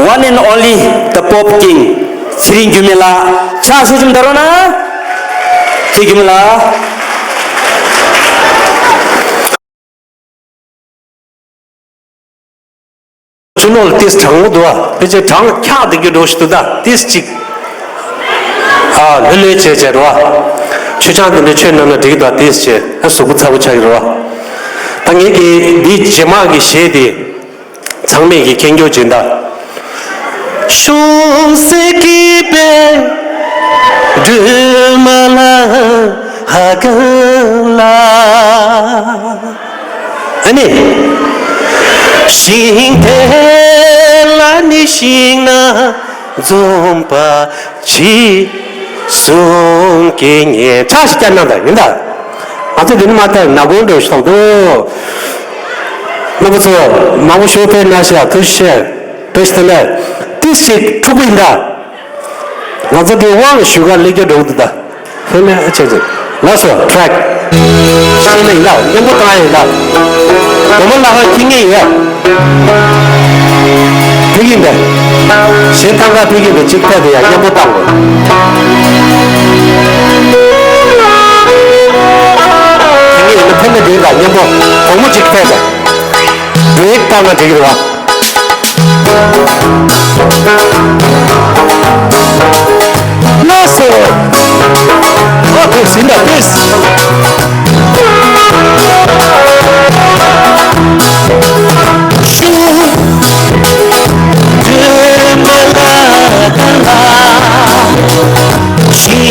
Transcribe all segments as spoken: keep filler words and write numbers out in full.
One and only the Pope King, ཚེ་རིང་འགྱུར་མེད་ལགས། ཕྱག་ཤུགས་ཆེན་པོ་བརྡབ་རོགས་གནང་། ཚེ་རིང་འགྱུར་མེད་ལགས། ཆུ་ནོར་ལ་ཏིས་གྲང་མོ་འདུག་ཨ། ཕལ་ཆེར་གྲང་འཁྱག་བསྡད་རྒྱུ་འགྲོ་ཞིག་འདུག་ད་ཏིས་ཅིག་ཨ་ལྷོད་ལྷོད་བྱས་བྱས་རོ་ཨ། ཆུ་ཆང་དེ་འདྲ་མཆོད་གནང་ན་འགྲིག་གི་འདུག་ཏིས་བྱས་ཨ་གཟུགས་པོ་ཚ་པོ་ཆགས་ཀྱི་རོ་ཨ། ད་ངེད་ཀྱི་འདི་རྗེས་མ་གི་གཞས་དེ། ཚང་མས་ཀྱི་མཁྱེན་རྒྱུ་ཅིག་ད། ཤོང་སེ་ཀི་པེ་སྒྲོལ་མ་ལ་ཧ་ག་ལ། ཨ་ནི། ཤིང་དེ་ལ་ནི་ཤིང་ན་འཛོམས་པ་ཅི་གསུང་སྐད་སྙན། ཕྱག་ཞིག་བརྒྱབ་གནང་དང་ཡིན་ད། ང་ཚོ་འདི་ནི་མ་ལྟར་ནག་གོང་འགྲོ་ཞིག་ཐོག་ཏུ། རྣམ་པ་ཚོ་མང་པོ་ཞོགས་པའི་ན་ཤ་ཐུགས་ཤེར་བེ་ཤི་ལེ་ཏི་ཞིག་འཁྲུག་པ་ཡིན་ད། ང་ཚོ་འདི་དབང་ཞུ་ག་ལེགས་རྒྱ་འགྲོ་གི་འདུག་ད། ཧེ་ནས་ཨ་ཆེ་ཆེ། ལགས་སོ་ཁྲེག་ཤེས་ན་ཡིན་ད་མཉམ་པོ་བཏང་ཡ་ཡིན་ད། སྒོ་མོ་ལ་ཧ་ཁྱི་ངེས་ཡོད། ཕ་གི་འདི། གཞན་ཐང་ག་ཕ་གི་འདི་གཅིག་ཕེབས་ཏེ་ཡང་མཉམ་པོ་བཏང་དགོས། ཕ་གི་འདི་ཕེབས་ན་འགྲིག་ག་མཉམ་པོ་གོང་མོ་གཅིག་ཕེབས་ཏེ། འགྲོ་ཡིག་བཏང་ན་འགྲིག་གི་རེད་བ། ལགས་སོ། ཨ་ཁུ་ཟིན་ད་ཕེབས། ད་འདི་སྐད་པོ་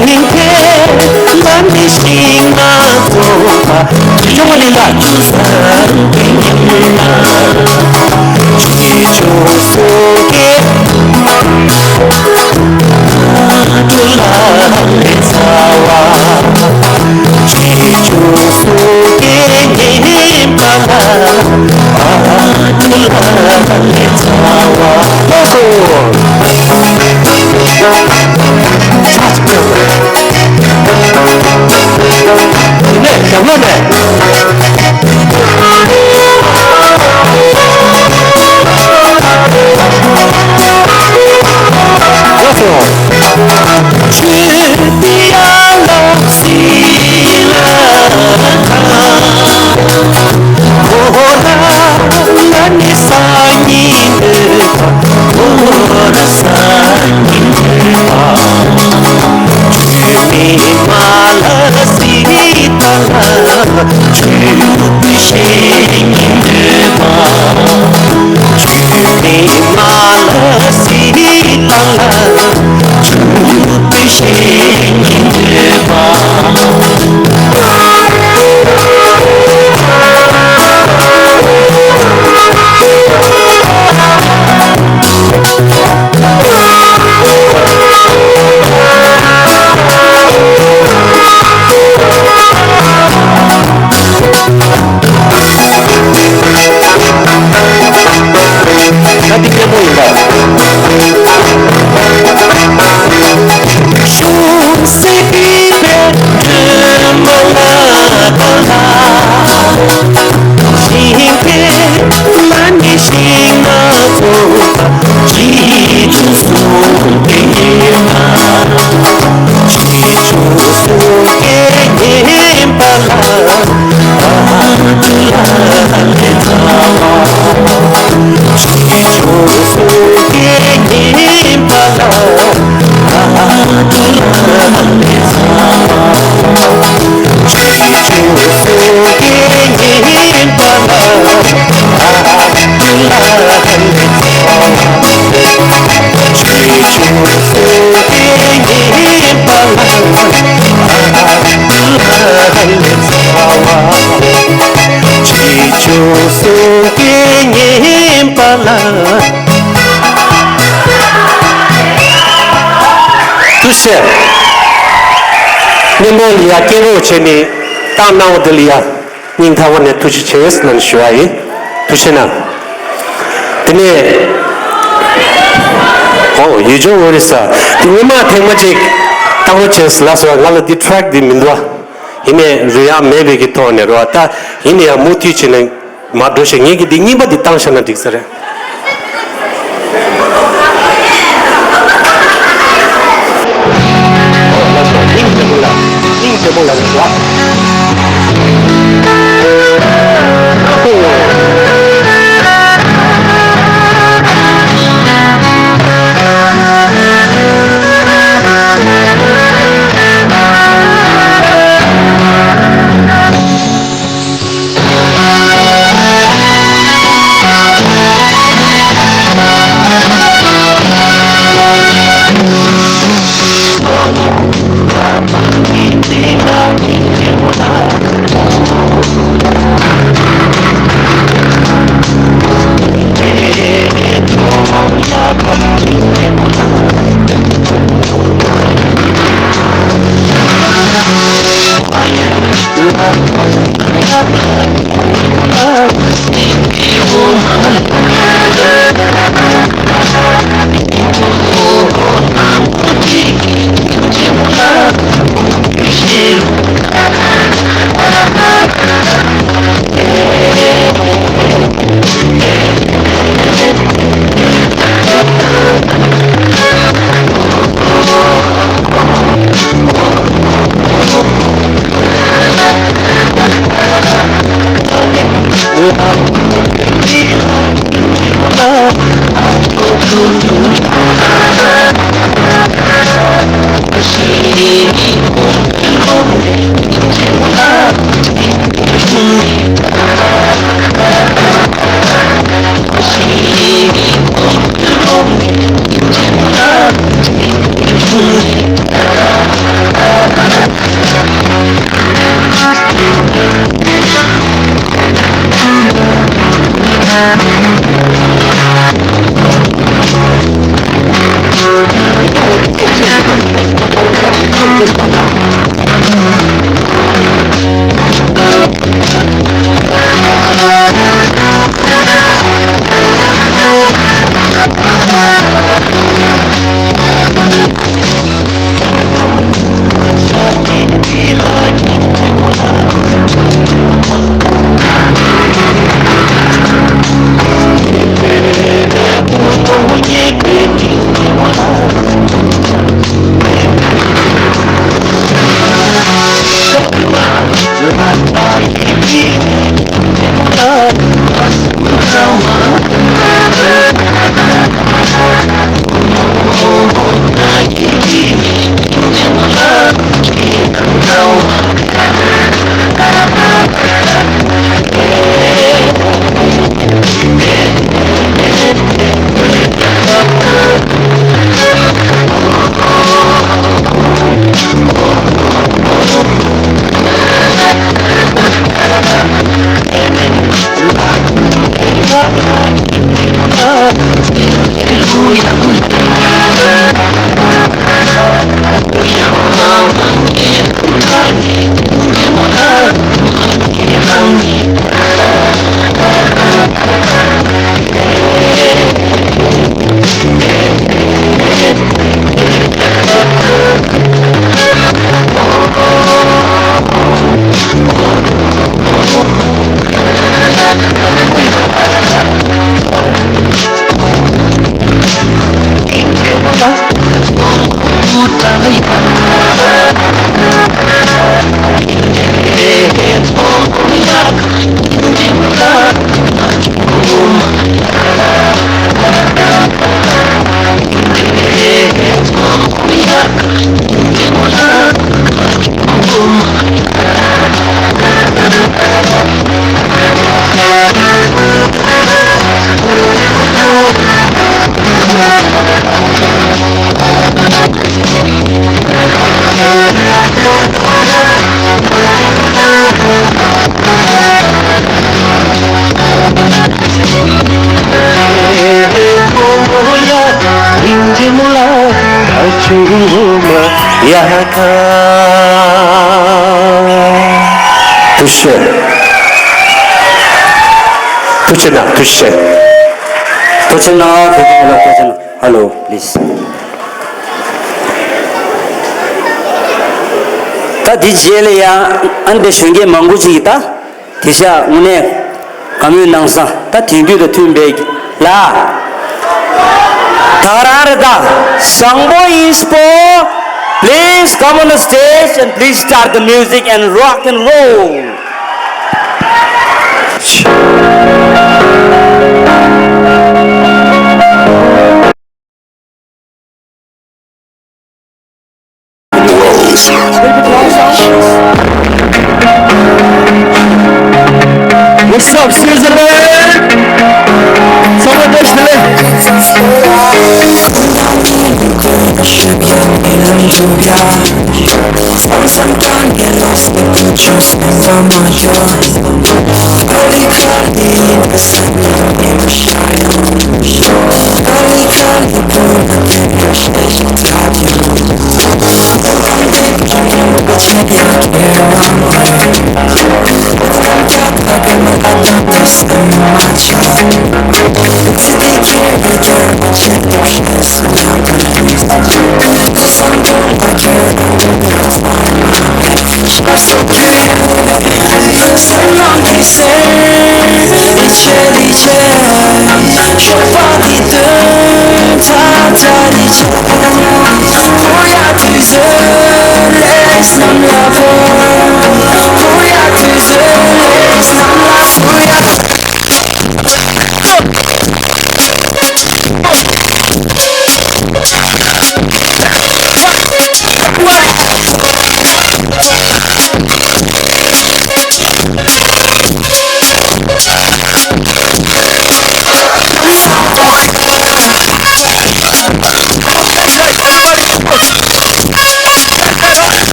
ཡིན་པ། ཐུགས་རྗེ་ཆེ། སྙན་པོ་ལ་ཡ་སྐད་རོགས་བྱས་ནས་བཏང་གནང་བ་འདི་ལ་ཡ། སྙིང་ཐག་པ་ནས་ཐུགས་རྗེ་ཆེ་ལབ་ཞུ་བ་ཡིན། ཐུགས་རྗེ་གནང་། དེ་ནས། ཨོ་ཡུལ་ལྗོངས་ཨོ་རི་ས། དེ་སྔོན་མ་ཐེངས་མ་གཅིག་བཏང་རོགས་བྱས་ལ་སོ་ང་ལ་འདི་ཊེག་འདི་མི་འདུག་ཨ། ཡིན་ནའི་རུལ་ཡག་མེད་པའི་གི་ཐོག་ནས་རོ་ད་ཡིན་ནའི་ཡང་མུ་མཐུད་བྱས་ནས་མ་འགྲོ་ཞེས་ངེད་ཀྱི་འདི་གཉིས་པ་འདི་བཏང་བཞག་ན་འགྲིག་ས་རེད། ཐུགས་རྗེ་ཆེ། ཐུགས་རྗེ་གནང་། ཐུགས་རྗེ་ཆེ། ཐུགས་རྗེ་གནང་། ཐུགས་རྗེ་གནང་། ཐུགས་རྗེ་གནང་། Hello, please. ད་འདི་རྗེས་ལ་ཡང་ཨ་འདི་གཞོན་སྐྱེས་མང་པོ་ཅིག་གིས་ད་དེ་ཤ་དངོས་གནས་དགའ་མོས་གནང་ས་ད་དེང་དུས་དང་མཐུན་པའི་ལ། ད་ག་རང་རེད་ད། བཟང་པོ་ཡིན་སྤོ། Please come on the stage and please start the music and rock and roll. What's up, Switzerland? Someone touch the left. Thank you.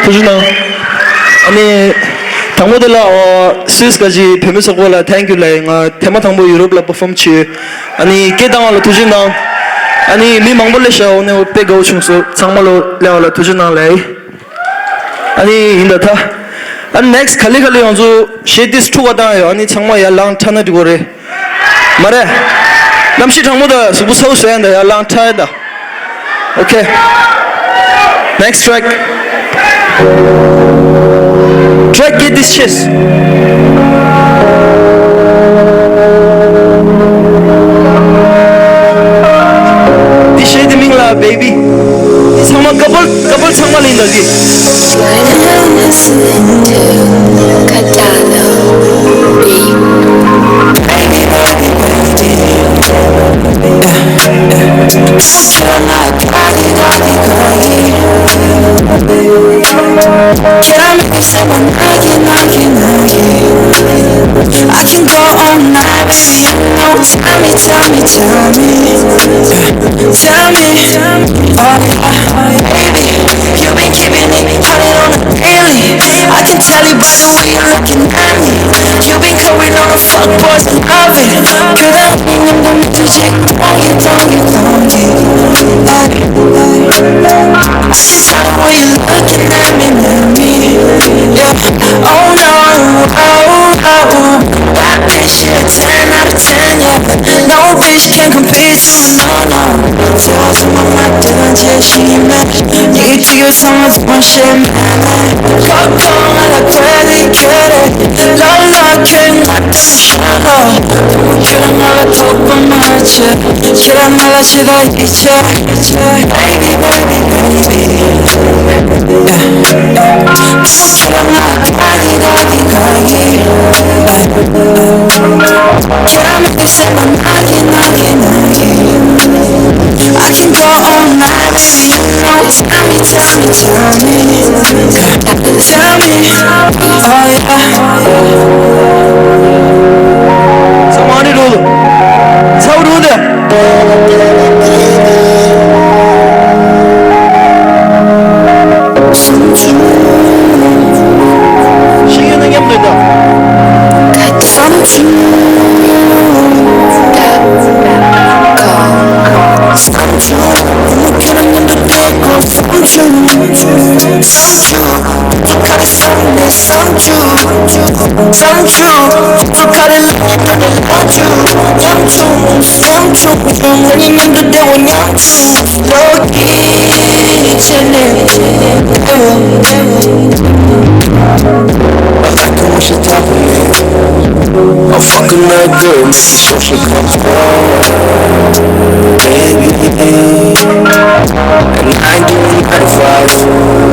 ཐུགས་རྗེ་གནང་། ཨ་ནི། དང་པོ་དེ་ལ་ཨོ། སུད་སི་ག་ཅི་བོད་མི་ཚོགས་པ་ལ་thank you ལབ་ཡིན། ང་ཐེངས་མ་དང་པོ་ཡུ་རོབ་ལ་པར་ཕོམ་བྱས། ཨ་ནི་སྐད་བཏང་བ་ལ་ཐུགས་རྗེ་གནང་། ཨ་ནི་མི་མང་པོ་སླེབས་ཤག་འོ་ནས་འོ་དཔེ་དགའ་བོ་བྱུང་སོང་། ཚང་མ་ལོ་སླེབས་པ་ལ་ཐུགས་རྗེ་གནང་ལབ་ཡིན། ཨ་ནི་ཡིན་ད་ད། ཨ་ནི་next ག་ལེ་ག་ལེ་ཡོང་ཚོ་གཞས་དེ་འཁྲུག་པ་བཏང་ཡོད། ཨ་ནི་ཚང་མ་ཡར་ལངས་ཁྲ་ན་འགྲིག་གོ་རེད། མ་རེད། གནམ་གཤིས་གྲང་མོ་དང་གཟུགས་པོ་ཚ་བོ་བཟོ་ཡ་འདི་ཡར་ལངས་ཁྲ་ཡ་ད། Okay. Next track. Track Get This Chest. འདི་གཞས་འདི་མིང་ལ་Baby། འདི་ཚང་མ་couple couple ཚང་མ་ལ་ཡིན་ད་འདི། You're listening to Kadalo Beat. Can I make you someone I can, I can, I can? I can go all night, baby. You know, tell me, tell me, tell me. Tell me, oh yeah, baby. You've been keeping it hundred on the daily. I can tell it by the way you're looking at me. You've been going on the fuck boys and loving. 그런 네 눈빛이 quiet, don't you, don't you? I can tell when you're looking at me, at me. Yeah. Oh no, oh, oh, oh. That bitch shit, ten out of ten, yeah. No bitch can compare to, no, no. Feel to my mind, don't you, she mad. You do you so much more shit, man. Go, go, I like where they get it. La, la, can't let them shut up. Kill another talk on my chest. Kill another shit, I get check. Baby, baby, baby. I can go all night, baby. You know, tell me, tell me, tell me. Tell me, oh yeah. Somebody do the. Tell do the. I'm fucking that good, so she comes baby. And I ain't doing nine to five.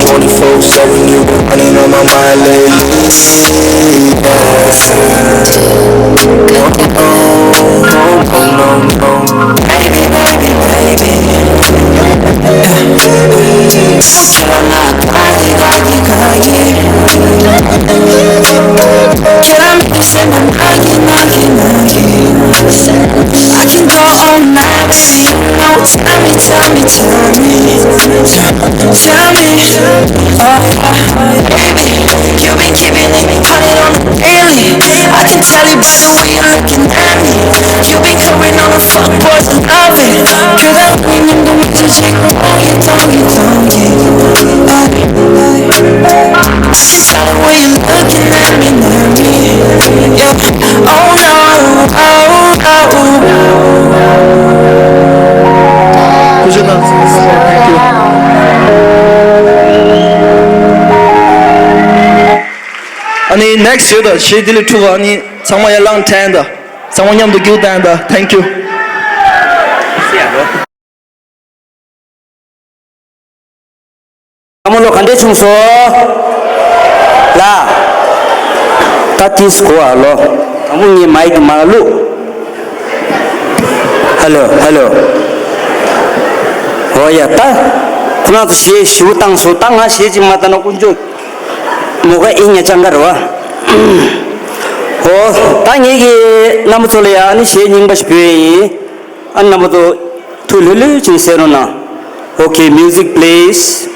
Twenty-four seven, you been running on my mind lately. Yeah. Oh, no, no, no, no. Baby, baby, baby. Can I make you say my nagi, nagi, nagi? I can go all night, baby, you know. Tell me, tell me, tell me. Tell me, oh, baby, you been keeping it hundred on the daily. I can tell it by the way you're looking at me. You been covering all the fuck boys and love it. You got me in the way you take, don't you, don't you, don't you. I can tell the way you're looking at me, at me. Yeah. Oh no, oh, oh. Thank you. ཨ་ནི་next ཡོད་ད་ཞེས་དེ་ལས་ཐུག་ཨ་ནི་ཚང་མ་ཡར་ལངས་དྲན་ད། ཚང་མ་མཉམ་དུ་སྒྱུ་དྲན་ད། Thank you. ཨ་མ་ལོ་ག་འདྲས་བྱུང་སོང་། ལ། ད་ཏིས་གོ་ཨ་ལོ། དང་པོ་ངས་མའི་གི་མ་བླུག་ཧ་ལོ་ཧ་ལོ། ཨོ་ཡ་ད། ཁོ་རང་ཚོ་གཞས་ཞུ་བཏང་སོང་། ད་ང་གཞས་ཅིག་མ་བཏང་ན་དཀོན་མཆོག་མོ་ག་ཨི་ཉ་ཅང་ག་རེད་བ། ཨོ་ད་ངས་ཀྱི་རྣམ་པ་ཚོ་ལ་ཡ་ཨ་ནི་གཞས་རྙིང་པ་ཞིག་ཕུལ་ཡ་ཡིན། ཨ་རྣམ་པ་ཚོ་ཐུགས་ལྷོད་ལྷོད་ཅིག་གསན་རོགས་གནང་། Okay, music please.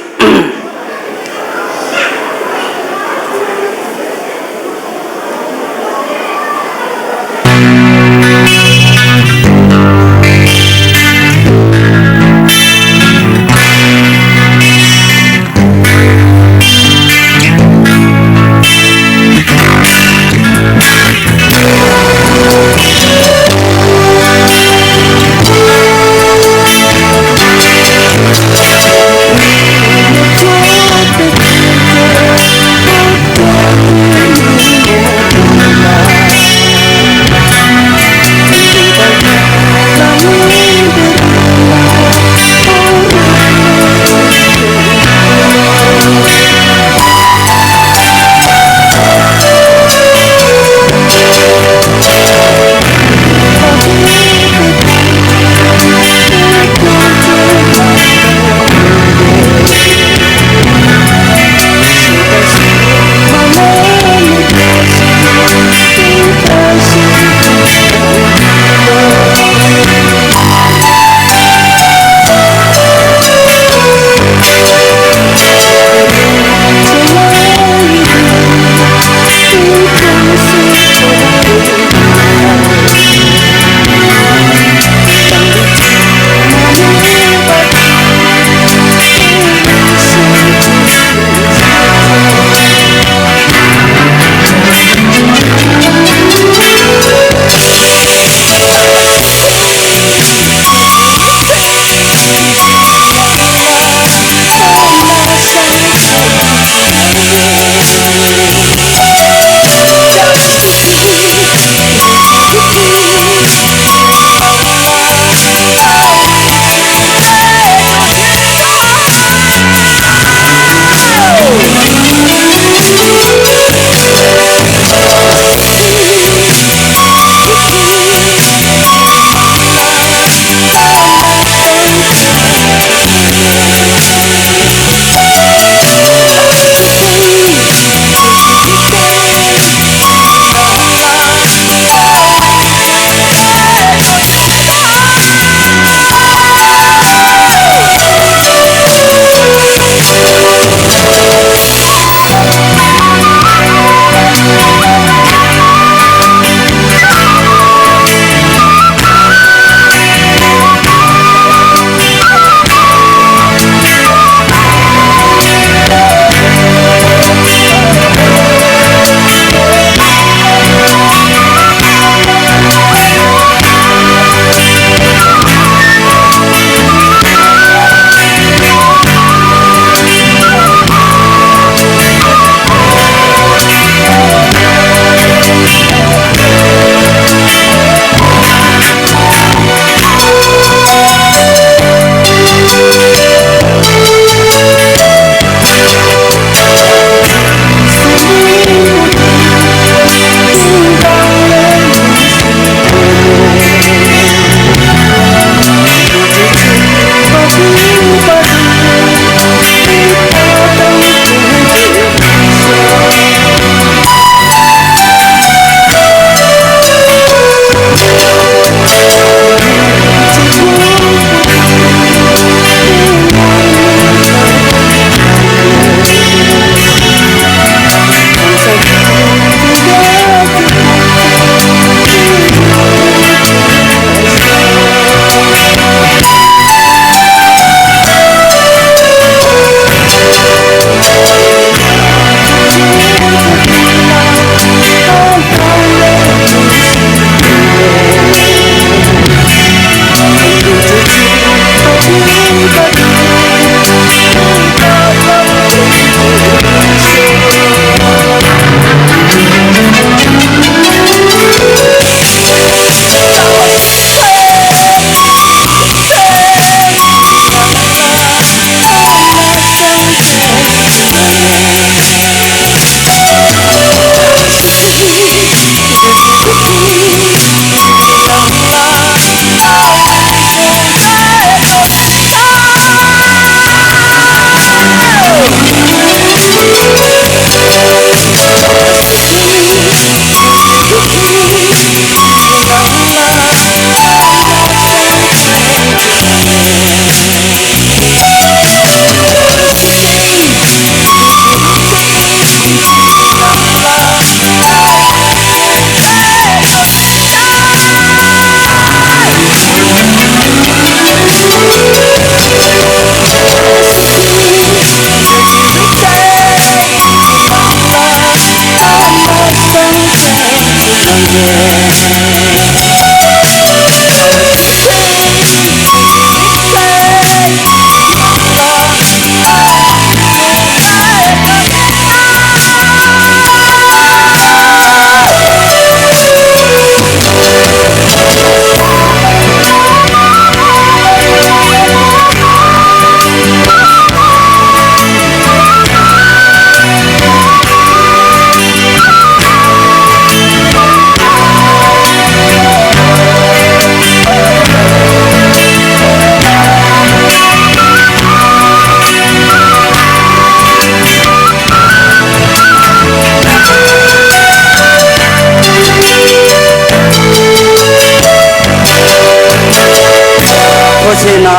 ཐུགས་རྗེ་གནང་།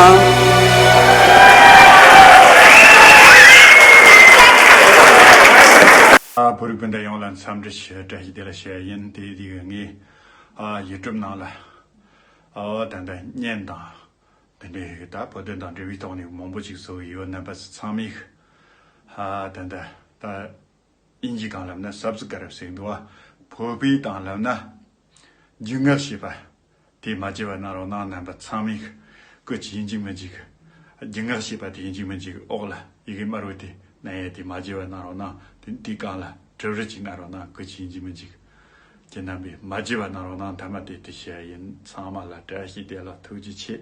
ཨ། བོད་རིགས་སྤུན་ཟླ་ཡོངས་ལ་འཚམས་འདྲི་ཞུ། བཀྲ་ཤིས་བདེ་ལེགས་ཞུ་ཡ་ཡིན། དེ་དུས་ངས་ཨ་ཡུ་ཊུབ་ནང་ལ་ཨ་ད་ལྟ་བརྙན་དང་དེ་འདྲའི་ད་བོད་དོན་དང་འབྲེལ་བའི་ཐོག་ནས་མང་པོ་ཅིག་བཟོ་གི་ཡོད། རྣམ་པ་ཚོ་ཚང་མས་ཨ་ད་ལྟ་ད་དབྱིན་ཇི་སྒང་ལབ་ན་སབ་སི་ཀ་རབ་ཟེར་འདུག་བ། བོད་པའི་སྟེང་ལབ་ན་རྒྱུས་མངའ་བྱས་པ་དེ་མ་བརྗེད་པ་གནང་རོགས་གནང་། རྣམ་པ་ཚང་མས་སྐུ་མཁྱེན། ཡིན་གཅིག་མིན་གཅིག་རྒྱུས་མངའ་བྱས་པ་དེ་ཡིན་གཅིག་མིན་གཅིག་འོག་ལ་ཡི་གེ་དམར་པོ་དེ་མནན་ཡ་དེ་མ་བརྗེད་པ་གནང་རོགས་གནང་། དེ་འདི་སྒང་ལ་དྲི་རེ་ཅིག་གནང་རོགས་གནང་། སྐུ་མཁྱེན། ཡིན་གཅིག་མིན་གཅིག་ཁྱེད་རྣམ་པས་མ་བརྗེད་པ་གནང་རོགས་གནང་། མཐའ་མ་དེ་དེ་བཤད་ཡ་ཡིན། ཚང་མ་ལ་བཀྲ་ཤིས་བདེ་ལེགས། ཐུགས་རྗེ་ཆེ།